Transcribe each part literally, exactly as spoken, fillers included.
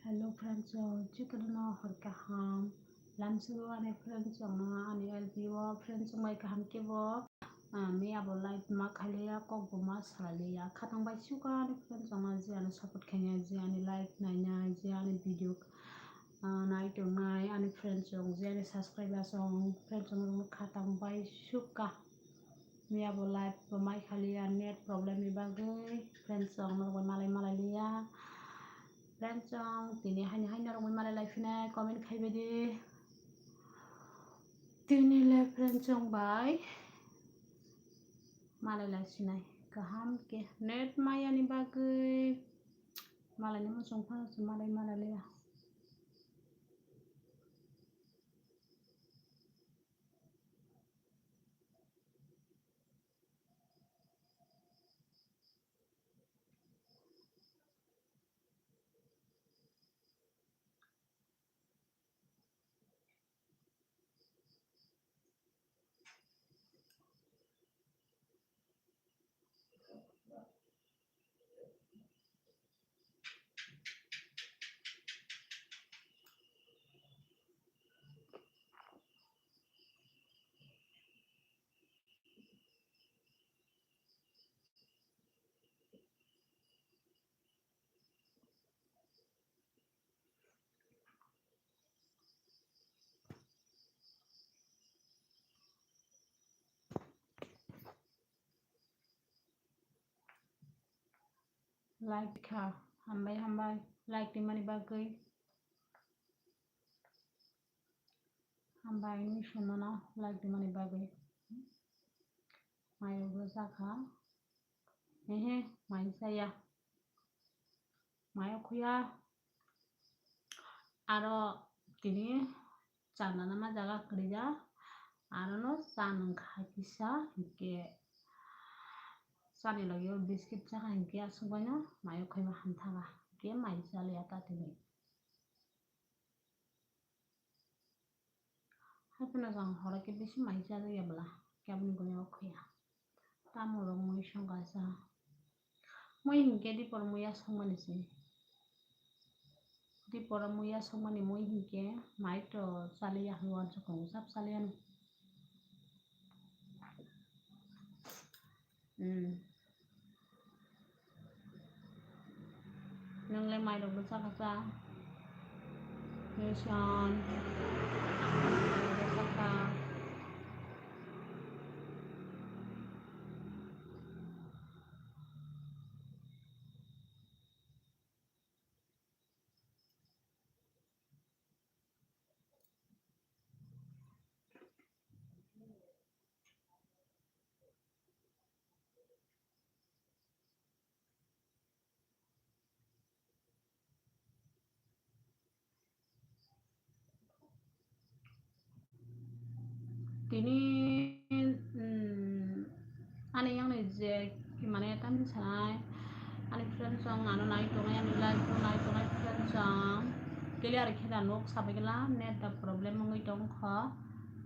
Hello friends, jotono hor kaham. Lamsio ani friends no ani L P o friends bai kaham kebo. Ah, miya bo live ma khaliya, kok bo ma salaliya. Khatang bai suka ani friends no je ani support khainai, je ani live nainai, je ani video, ah, nai tongnai ani friends rok, je ani subscribers rok, friends rok khatang bai suka. Miya bo live bo mai khaliya, net problem ni bagwi friends rok no malai malai liya. Friends rok tini haini haini rok malai lai phinai comment khai bai di. Tini le friends rok bai malai lai sinai kaham ke net maya ni bagwi malai ni muchung phano se malai malai liya. Like kha, hambai hambai, like rimani bagwi. Hambai ni sono no like rimani bagwi. Mayo bo jakha. Hehe, mai saya. Mayo khuya. Aro tini chana nama jaga kwrwija. Aro no cha nung kha kisa, hinkhe chani logi o biscuit chakha, hinkhe aswk bai no mayo khuima hamthaga. Hinkhe mai chaliya ta tini. Hai phano jang horo khe bisi mai chajakya bwla, khe aboni gwnwi o khuya. Tamo rok mui songkha sa. Mui hinkhe dipor mui ya songmani se. Dipor mui ya songmani mui hinkhe mai to chaliya hwnwi uansukha, sap chaliya no. Hmm. Nwng le mairok bo chakha cha. Nuson. Mairok bo chakha. Tini, mm, ani yang ni je mane tamni sanai, ani friends rok ano nai tongnai, ani live o nai tongnai friends rok clear khe da nuk sabai gela, net da problem wngwi tong kho.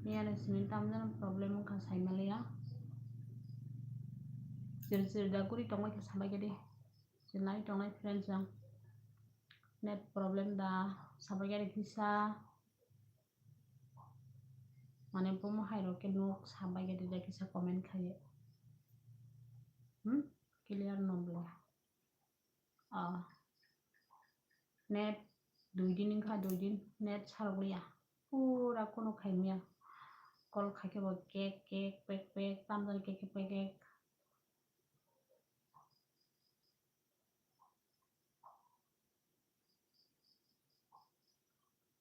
Ni ani simi tamjani problem wngkha saimaliya. Chir chir da guri tongbai khe sabai gedi. Chilai tongnai friends rok. Net problem da sabai gedi kisa. Mane bomo hai rok khe nuk sabai gedi da kisa comment khaiye. Hmm? Clear no bla. Ah. Net dui din wngkha, dui din net sarok liya. Pura kunu khaimya. Call khaikhe bo kek kek pek pek, tamjani kek kek pek kek.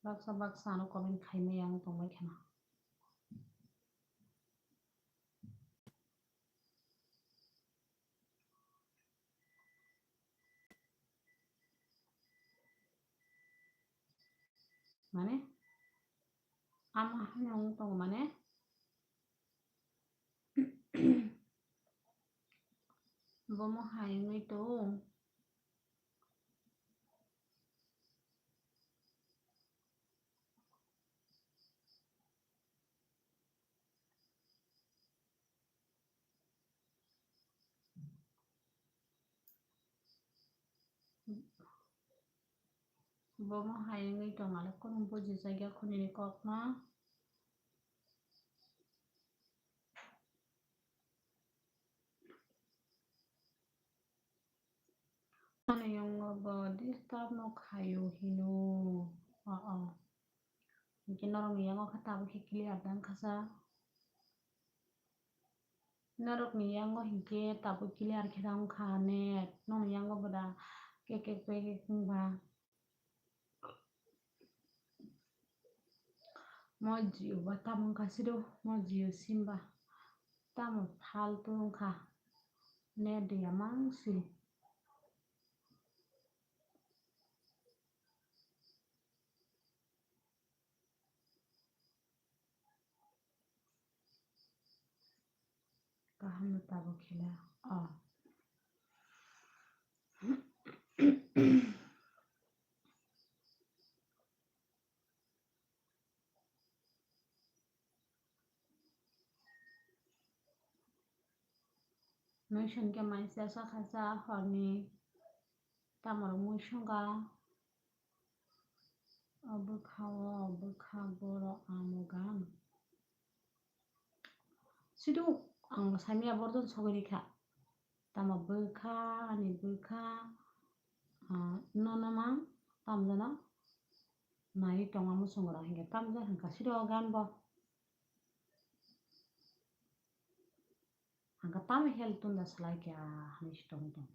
Baksa baksa ano comment khaimaya ang tongbai kheno. Mane ama haino wng tongo mane bomo hai wngwi tongo. Bomo hai wngwi tong, ale kunu bujijak ya khunini kokno. Ani yango bo disturb no khaio hino. O, o. Hinkhe norokni yango khe tabuk khe clear da wngkha sa. Norokni yango hinkhe tabuk clear khe da wngkha net. Nokni yango bo da kek kek pek kek wngba. Mo Jio ba tamo wngkha siro, mo Jio sim ba tamo faltu wngkha, net ya mang si. Kaham no tabuk khe la. Oh. Muisung khe mai cha sakha cha horni, tamo rok muisung kha. O bwkha o, o bwkha borok amo gan. Siduk ang saimaya borok sogwi rikha. Tamo bwkha, ani bwkha, ah, nono ma tamjano nai tongo muchungrok hinkhe tamjak hinkha siduk o gan bo. Hinkhe tamo help tunda salai kha hinwi se tongwi tongo.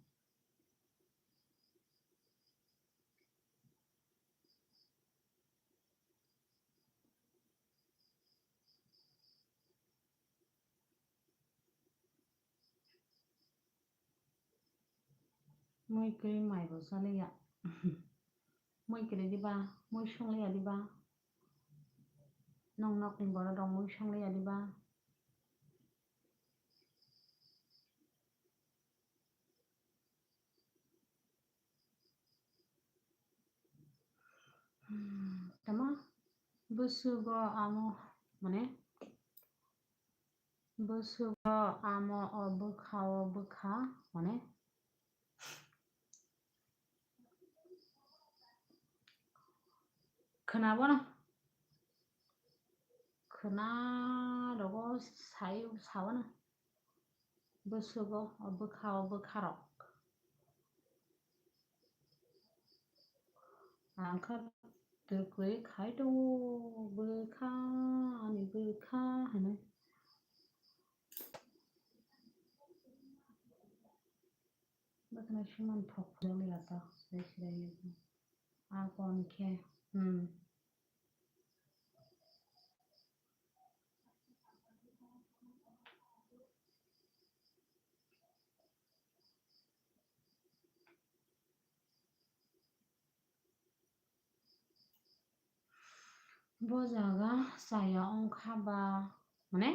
Mui kwrwi mai bo chaliya. Mui kwrwi diba, mui sungliya diba. Nong nokni borok rok mui sungliya diba. Hmm, tamo bwswgo amo, mane, bwswgo amo o bwkha o bwkha, mane, khwna bono, khwna rogo sai, sao na. Bwswgo o bwkha o bwkharok. Ang kha twrwkwi khai tongo, bwkha, ani bwkha hinwi. Bwkhano siman thok phwrwngya to, resi resi. A kon khe, hmm. Bo jaga chaya wngkha ba, mane?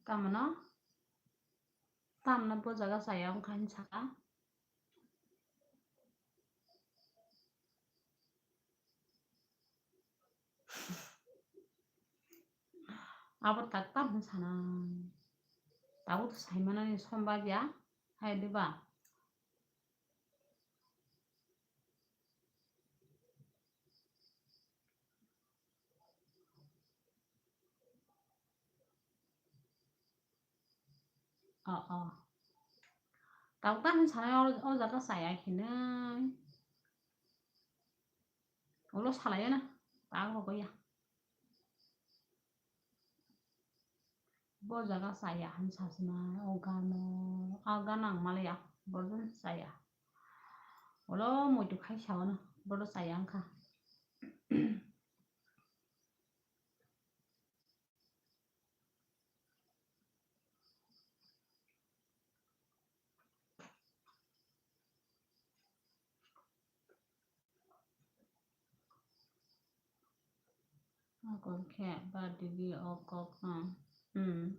Tamno? Tamno bo jaga chaya wngkha hinwi sakha? Abo tak tam hinwi sanai. Tabuk to saimanani som bai ya, hai diba? O, o. Tabuk ta hinwi sanai o, o jaga chaya hinwi. Ulo salai ya na. Tabuk ya. Bo jaga chaya hinwi sasinai, o gano, a gano ang maliya, borok chaya. Ulo muitu khai sao no, borok chaya wngkha. Akon khe bad ridi o kok no. Hmm.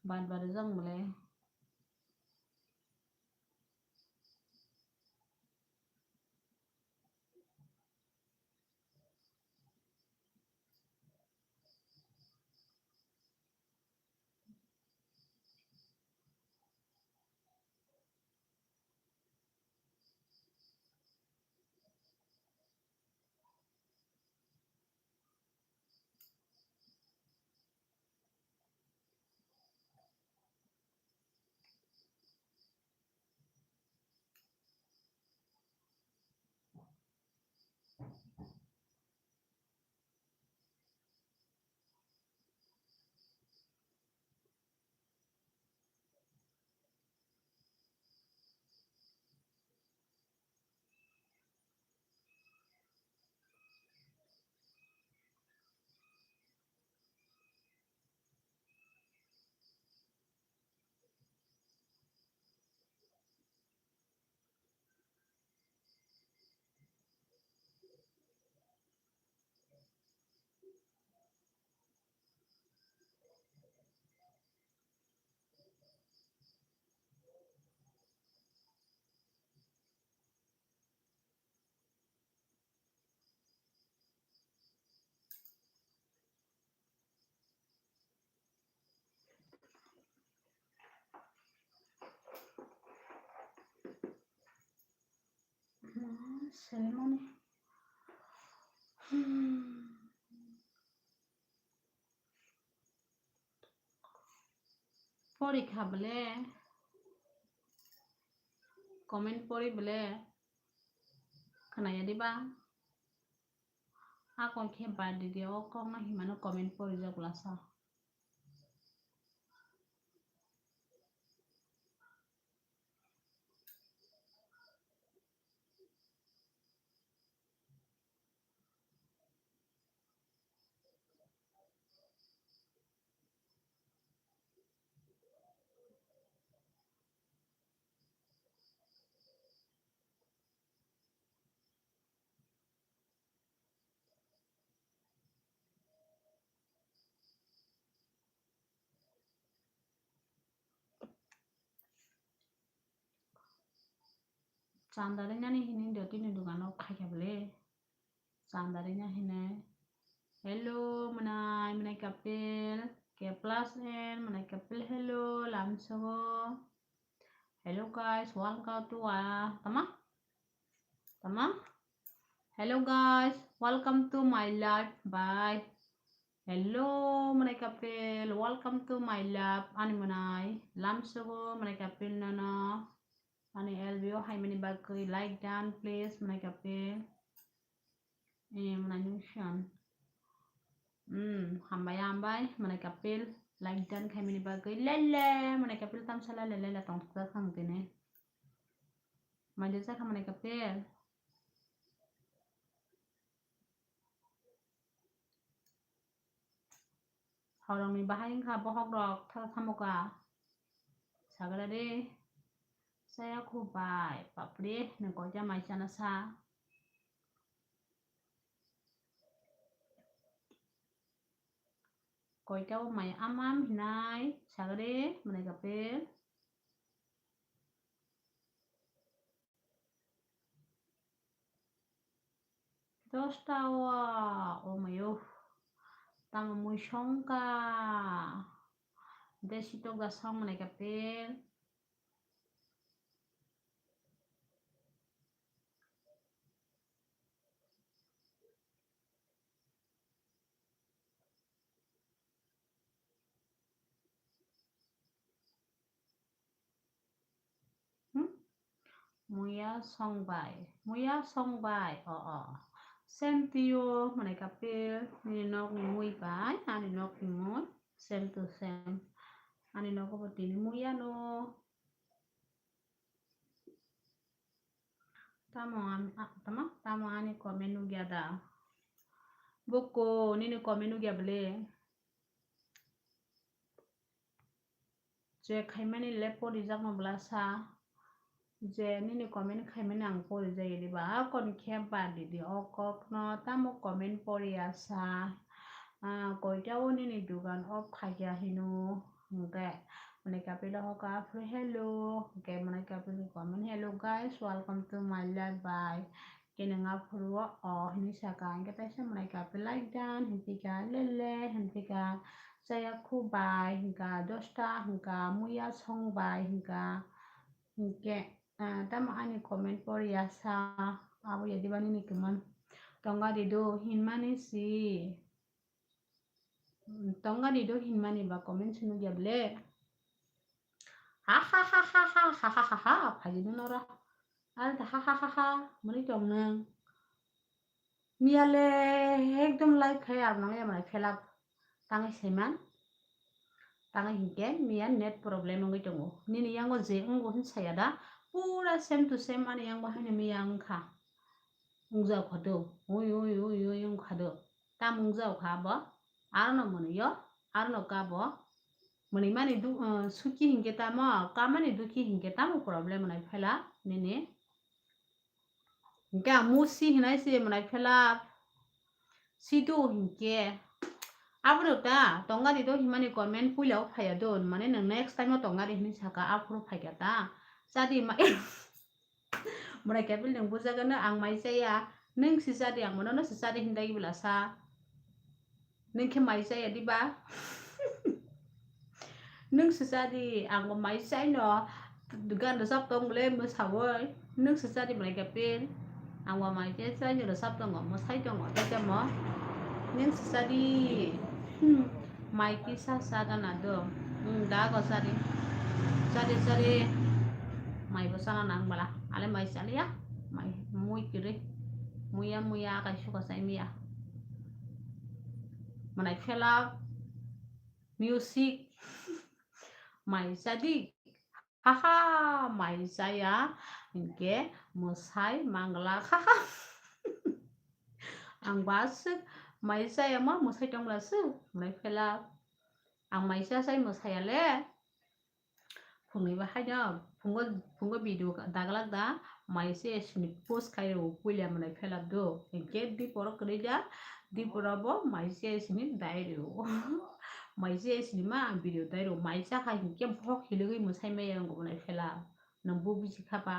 Bad bad rijak mole. Ceremony. Hmm. Porikha bole, comment pori bole, khnaya diba? Akon khe birthday day o kokno himano comment porijak bwlasa. Chanda rinani hini do tini dogano khaikha bole. Chanda rina hine. Hello, mwnai, mwnai kapil. K plus N, mwnai kapil, hello, lamsogo. Hello guys, welcome to, ah, tama? Tama? Hello guys, welcome to my live. Bye. Hello, mwnai kapil, welcome to my live. Ani mwnai, lamsogo, mwnai kapil nono. Ani L B O hai mani bagwi like dan, please, mwnai kapil. Eh, mwnai nungsan. Hmm, hambai, hambai, mwnai kapil. Like dan khai mani bagwi. Lele, mwnai kapil tamsala lele la tong thok thang tene. Manja jakha mwnai kapil. Horongni bahai wngkha bokhok rok tha-, thamoka. Sagra de. Saya khubai, papri, nang koita mai chana sa. Koita o mai amam hinai, sagre, mwnai kapil. Dosta o, o mayo. Tamo mui songka. Desi tokda song mwnai kapil. Hmm? Muya songbai, muya songbai, o, o. Same to you, mwnai kapil, nini nokni mui bai, ani nokni mui, same to same. Ani nogo bo tini muya no. Tamo am-, a-, tamo, tamo ani comment nugya da? Buko, nini comment nugya bole? Je khaimani le porijakno bwlasa, je nini comment khaimani ang porijak ya diba, akon khe bad di di, o kokno tamo comment poriya sa, ah, koita o nini dugan off khaikya hino, hwnkhe mwnai kapilo hoka aphuru hello, hwnkhe mwnai kapilni comment, "Hello guys, welcome to my live by." Khe nwng aphuru o, o hinwi saka, hwnkhe taisa mwnai kapil like dan, hinpika lele, hinpika chaya khu bai, hinka dosta, hinka muya song bai, hinka, hinkhe, ah, tamo ani comment poriya sa, abo ya diba nini comment tonga di do hinmani si. Hmm, tongani do hinmani ba comment sunu ya ble. Ha ha ha ha ha ha ha ha ha, phaidi no nora. Al ta ha ha ha ha, mani tong nang. Miya le ekdom live khai ar nang ya mai phelap. Tangai saiman. Tangai hinke miya net problem wngwi tongo. Nini yango je wngo hin saya da. Pura same to same ani yango haino miya wngkha. Wngjao kha do. Ui, ui, ui, ui, wngkha do. Tam wngjao kha bo? Arono mwnwi o, arono ka bo. Mwnwi mani du-, uh, suki hinkhe tamo, ka mani dukhi hinkhe tamo problem wnai phela nini. Hinkhe ang musi hinai se mwnai phela. Sidu hinkhe. Abono ta, tongari do himani comment puila o phaiya do, mane nwng next time o tongari hinwi saka, aphuru phaikha ta. Chadi ma-, Mwnai kapil nwng bujagano ang mai chaya, nwng si chadi ang mono no si chadi hindai bwla sa. Nwng khe mai chaya diba? Nwng si chadi ang bo mai chaino, gan rwchap tong bwle mwsawoi, nwng si chadi mwnai kapil. Ang bo mai khe chai ni rwchap tongo, mwsai tongo, tei temo ning si cha di. Hmm, mai kisa cha gana do. Hmm, da go cha di. Cha di, cha di. Mai bo chana nang bala. Ale mai cha liya. Mai mui kwrwi. Muya, muya, akai suka chai miya. Mwnai phelak. Music. Mai cha di. Haha, mai chaya hinkhe mwsai manglak. Haha. Ang ba swk mai chaya ma mwsai tongla swk, mwnai phelak. Ang mai cha chai mwsaya le. Phungni ba haino, phungo, phungo video daglak da, mai chaya sini post khai rw puila mwnai phelak do. Hinkhe diporo kwrwi da, diporo bo mai chaya sini dai rw. Mai chaya sini ma ang video dai rw. Mai cha khai hinkhe bohok hiligwi mwsai maya wngkha mwnai phelak. Nwng bo bisi kha ba,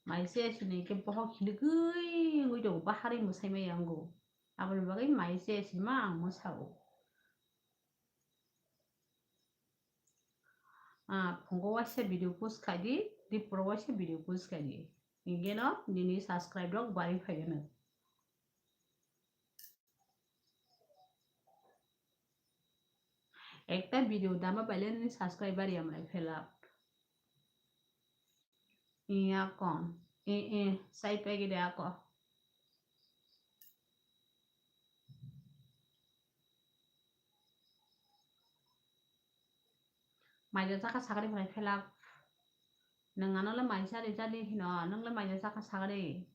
mai chaya sini khe bohok hiligwi wngwi tongo, baharwi mwsai maya wngo. Aboni bagwi mai chaya sini ma ang mwsao. Ah, phungo waisa video post khai di, diporo waisa video post khai di. Hinkhe no nini subscribe rok bari phai gano. Ekta video dama paile nini subscriber ya mwnai phelak. Iya kon. E, e, sai pegede ako. Mai ja chakha sagari mwnai phelak. Nwng ano le mai chari chari hino, nwng le mai ja chakha sagari.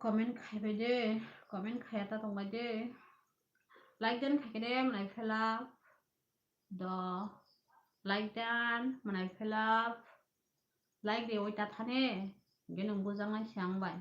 Comment khai bai de, comment khaiya ta tong bai de. Like dan khai khe de mwnai phelak. Do like dan mwnai phelak. Like de oi ta thane. Ge nung bujang nai siang bai.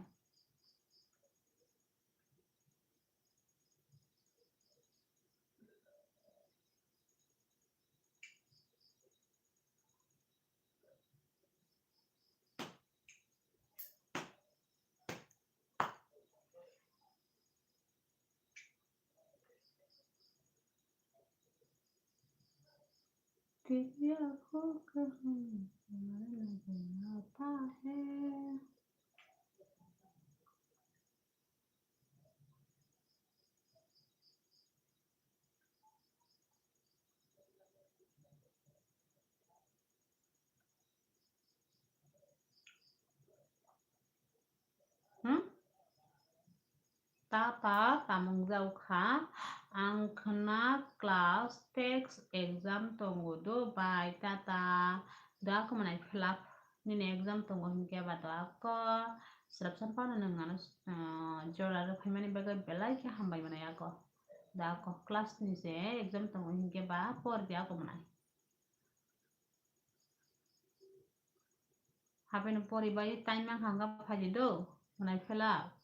तेरी आंखों का हमें मारना आता है। Hmm? Tata tamung jaukha, ang khna class test exam tongo do bai tata, da khe mwnai phelak nini exam tongo hinkhe ba do ako, srapsa phano nwng ano, ah, jora rw phaimani bagwi belai khe hambai mwnai ako, da ako class ni se exam tongo hinkhe ba por di ako mwnai. Hapeno pori bai time mang hangka phaidi do, mwnai phelak.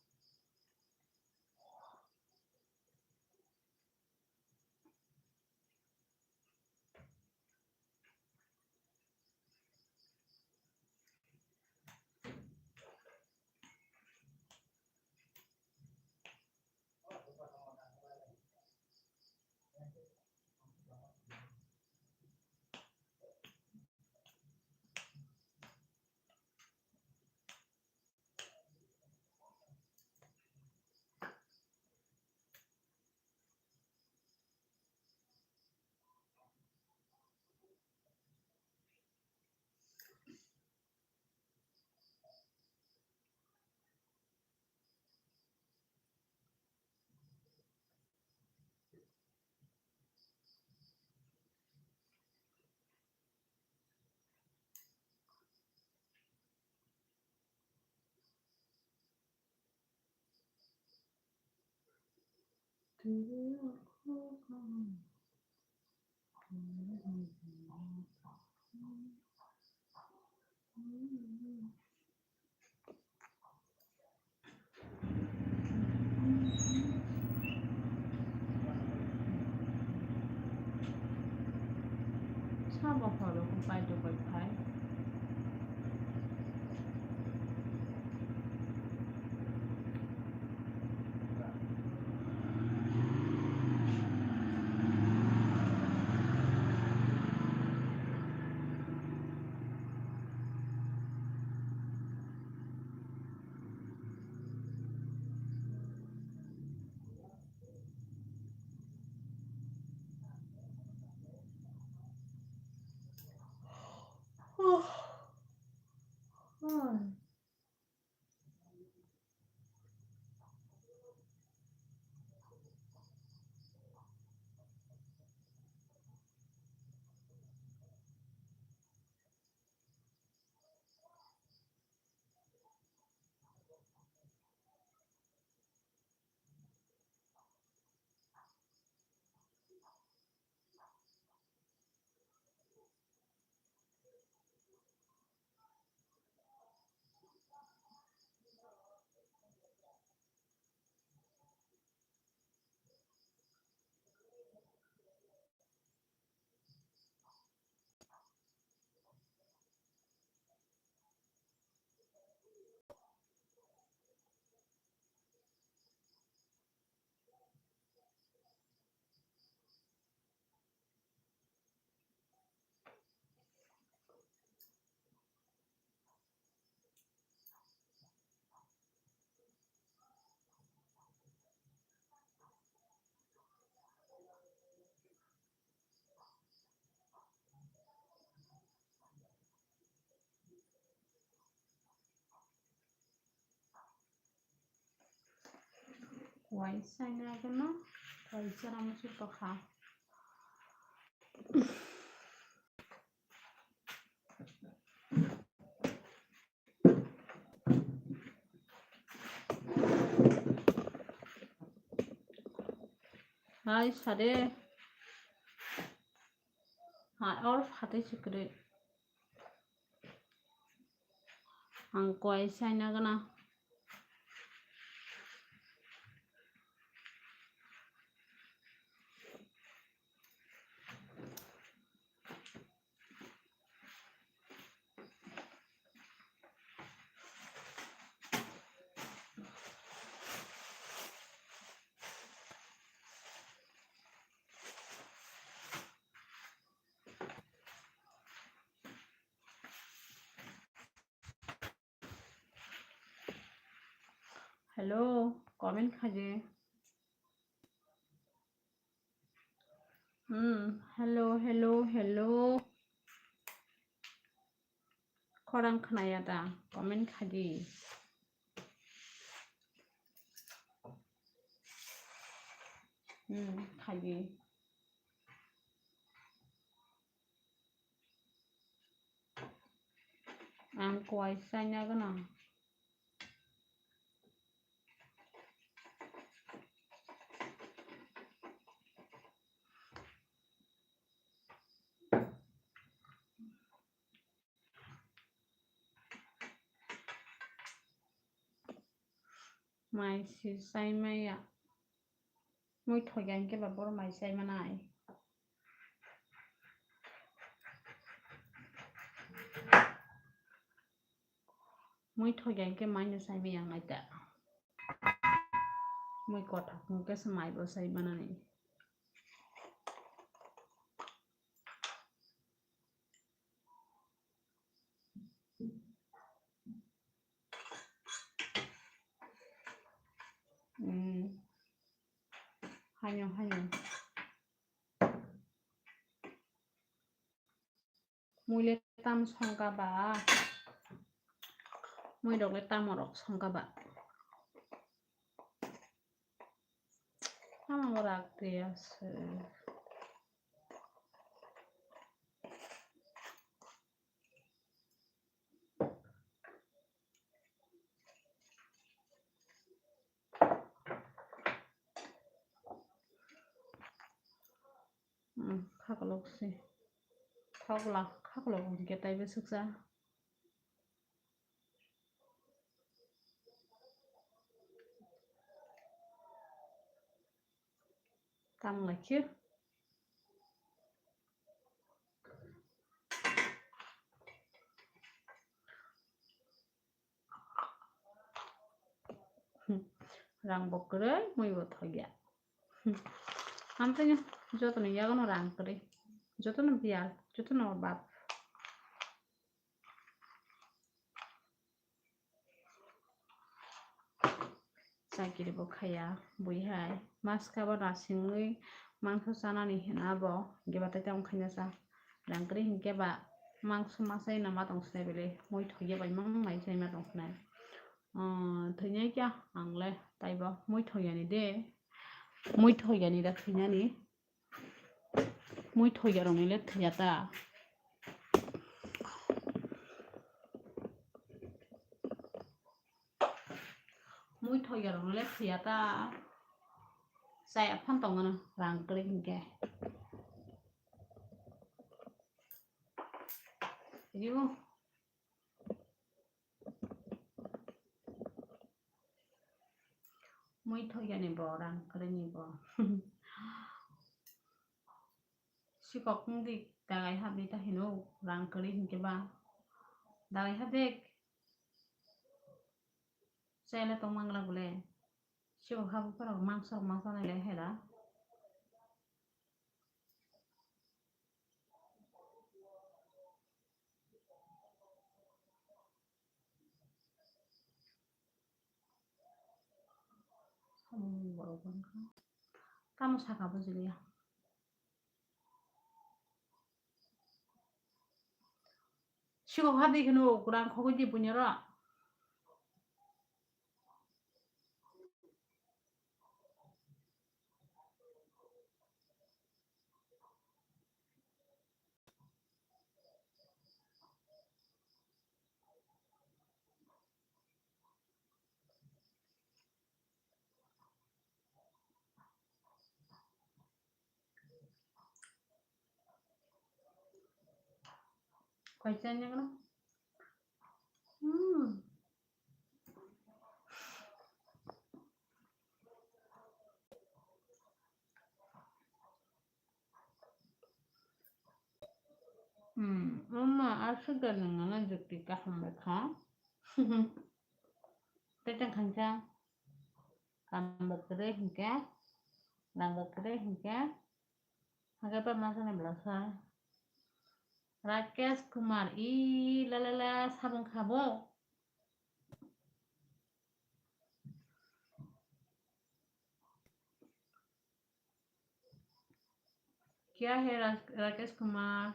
Pai to pai phai. Waisa na gana, waisa na musu tokha. Hai sade. Hai or phatwi sikri. Ang koi saina gana. Hello, comment khaidi. Hmm, hello, hello, hello. Khorang khnaya da, comment khaidi. Hmm, khaidi. Ang kuai saina gana. Mai si sai maya. Mui thogi ang khe ba boro mai sai manai. Mui thogi ang khe mai no sai maya ang naita. Mui kothok hwn khe se mai bo sai manani. Hmm. Hayo, hayo. Mui le tam songka ba? Mui rok le tamo rok songka ba? Tamo rak de ase. Hmm, khaklok se. Thokla, khaklok hwnkhe taibo swksa. Tamo lai khe. rang bo kwrwi, mui bo thokya. Amtwino jotono yagono rang kwrwi, jotono biyal, jotono obab. Chakiri bo khaiya bui hai, maska bo nasingwi mangso chanani hina bo, hinkhe ba tei tamo khaina cha. Rang kwrwi hinkhe ba mangso masa ino ma tong sinai bele, mui thokya bai mang nai sai ma tong sinai. Ah, thwinai kya ang le taibo mui thoyani de, mui thoyani da thwinani. Mui thoyarokni le thwiya ta. Mui thoyarokni le thwiya ta. Chaya phan tongmano rang kwrwi hinkhe. Ribu. Mui thoyani bo, rang kwrwini bo. Sikok wngdi dagai hapdi ta hino, rang kwrwi hinkhe ba. Dagai hapdi. Chayla tong mangla bole. Sikok hapdi phano mangsa mangsa nai le hela. Samung borok wngkha. Tamo saka bujiliya. Sikok hadi kheno kurang khogwi di bunyoro. Kaisa nangno. Hmm. Hmm, mama aswk da nangna jukti kaham bai kha. Tei tang khansa kam bo kwrwi hinkhe, rang bo kwrwi hinkhe, Hake pa masani blasa. Rakesh Kumar, i la la la, sabung khabo. Kya hai Ra-, Rakesh Kumar?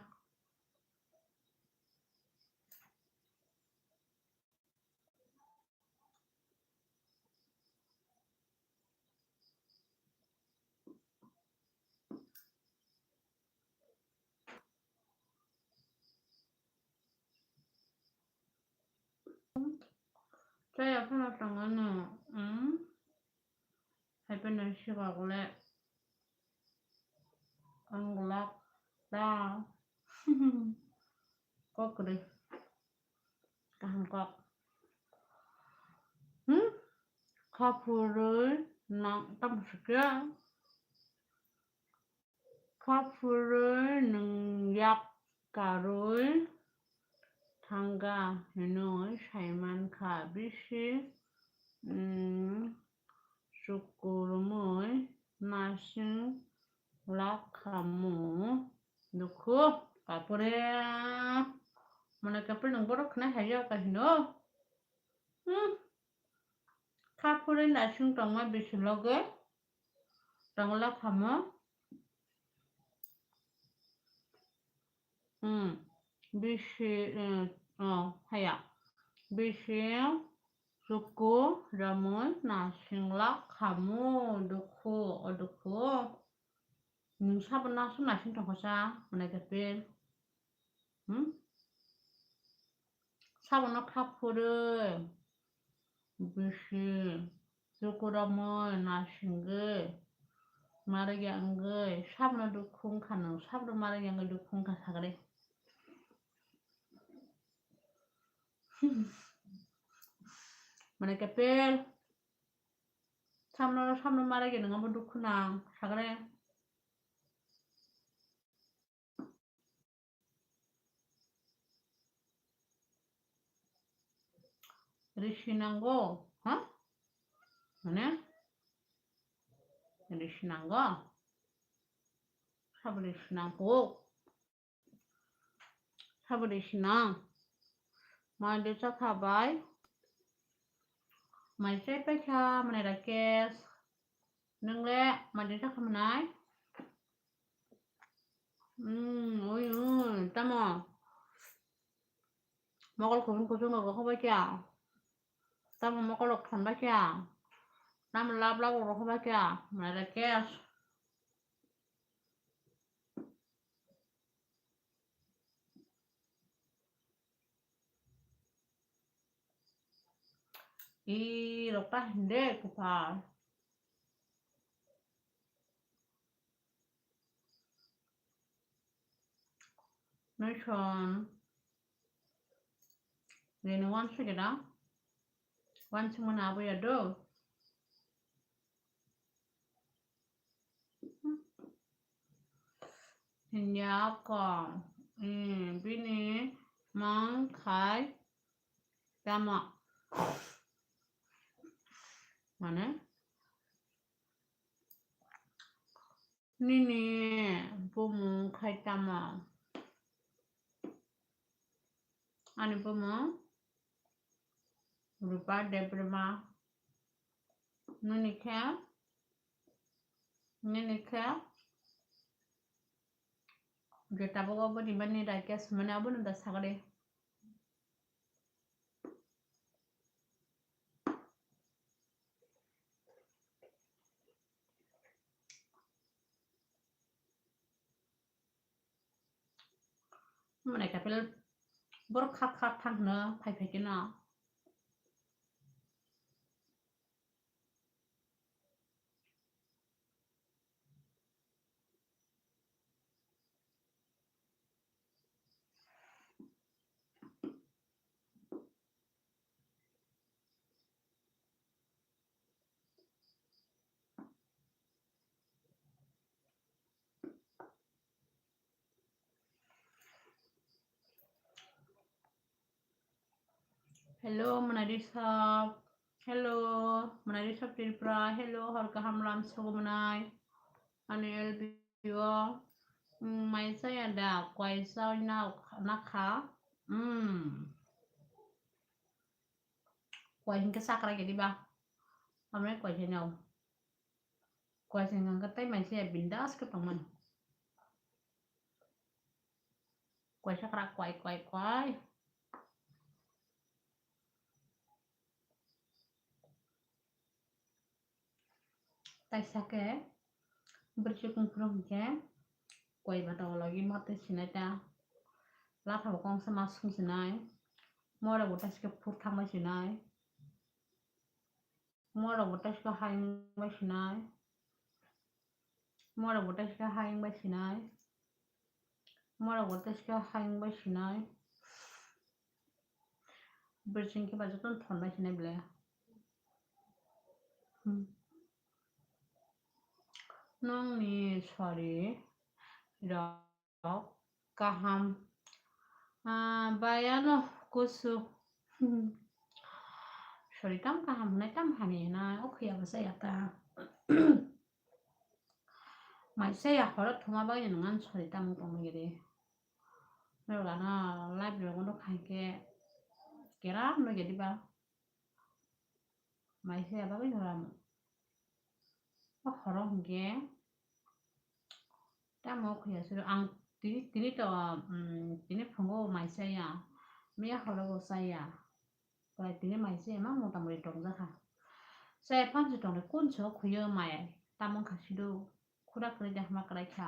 Chaya phano tongo no, hmm? Hai phano sikok le ang glak ta. Kok kwrwi. Kaham kok. Hmm? Kha phurwi nang tamo sikya. Kha phurwi nwng yak karwi thangkha hinwi saimankha bisi, mm, chukurumwi nasing lakhamu dukhu kapure. Mane kapure nwng borok khna hai yao ka hino. Hmm. Kha phurwi nasing tongma bisi loge tongla khamo. Hmm. Bisi, eh, oh, haya. Bisi chuku ramwi nasing la khamo dukhu, o dukhu. Nwng sabo nasing nasing tongkha sa, mane kapil. Hmm? Sabono kha phurwi, bisi, chukuromwi, nasingwi, marwya wngwi, sabono dukhu wngkha nwng, sabono marwya wngwi dukhu wngkha sagri. Mane kapil, sabono, sabono marwya nwng abo dukhu nang sagri. Risi nango, ha? Mane, Risi nango. Saboni sinang kuk. Saboni sinang. Mai de chakha bai. Mai chai paikha, mwnai Rakesh. Nwngle mai de chakha mwnai. Hmm, oi, oi, tamo. Mokol kuchung kuchung rok rokho bai kya. Tamo mokol rok thon bai kya. Tamo lab lab rok rokho bai kya. Mwnai Rakesh. I rok ta hinde kuphar. Nation. Nini wan sugida. Wan sumana abu ya do. Hinya kong. Hmm, bini mang khai tamo. Mane? Nini bumung khai tamo? Ani bumung Rupa Debbarma. Nini khe, nini khe, je tabuk obo ni mani Rakesh mani abono da sagre. Mane kapel borok khat khat thang hwno phai phai khe no. Hello, Mwnai Rishabh. Hello, Mwnai Rishabh Tripura. Hello, hor kaham lam sogo mwnai. Ani L B o, mm, mai chaya da, kwai chawina nakha. Mm. Kwai hinkhe chakra gedi ba. Amre kwai chaya. Kwai se hwnka hwnkhe tei mai se bindas khe tongmani. Kwai sakra kwai, kwai, kwai. Taisa khe bwrwi chukung phuru hwnkhe kwai bata o logi ma twi sinai ta. Latha bo kongsa ma sung sinai. Mora bo taisa khe phur thangbai sinai. Morok bo teska hayung bai sinai. Morok bo teska hayung bai sinai. Morok bo teska hayung bai sinai. Bwswng khe ba jotono thon bai sinai ble. Hmm. Nongni sori rok kaham. Ah, bai ano kusu. Sori tam kaham hwnai, tam hamya hwnai, o khuya bo chaya ta. Mai chaya horo thuma bagwi nwng ano sori tam wng tongma giri. Norok ano live rok no khai khe keram no giri ba. Mai se aba bai hora mo. O horo hwnkhe tamo khuya siro ang tini, tini to, um, tini phungo mai chaya. Miya horo bo chaya. Kwlai tini mai chaya ma mota moti tongjakha. Chaya phan se tongre kun so khuyo mai tamo wngkha sido. Khura kwrwi de hama kwlai kha.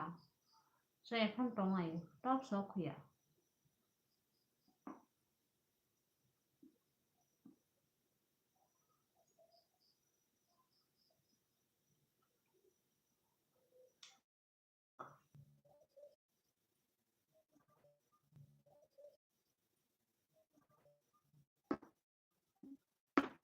Chaya phan tongnai top so khuya.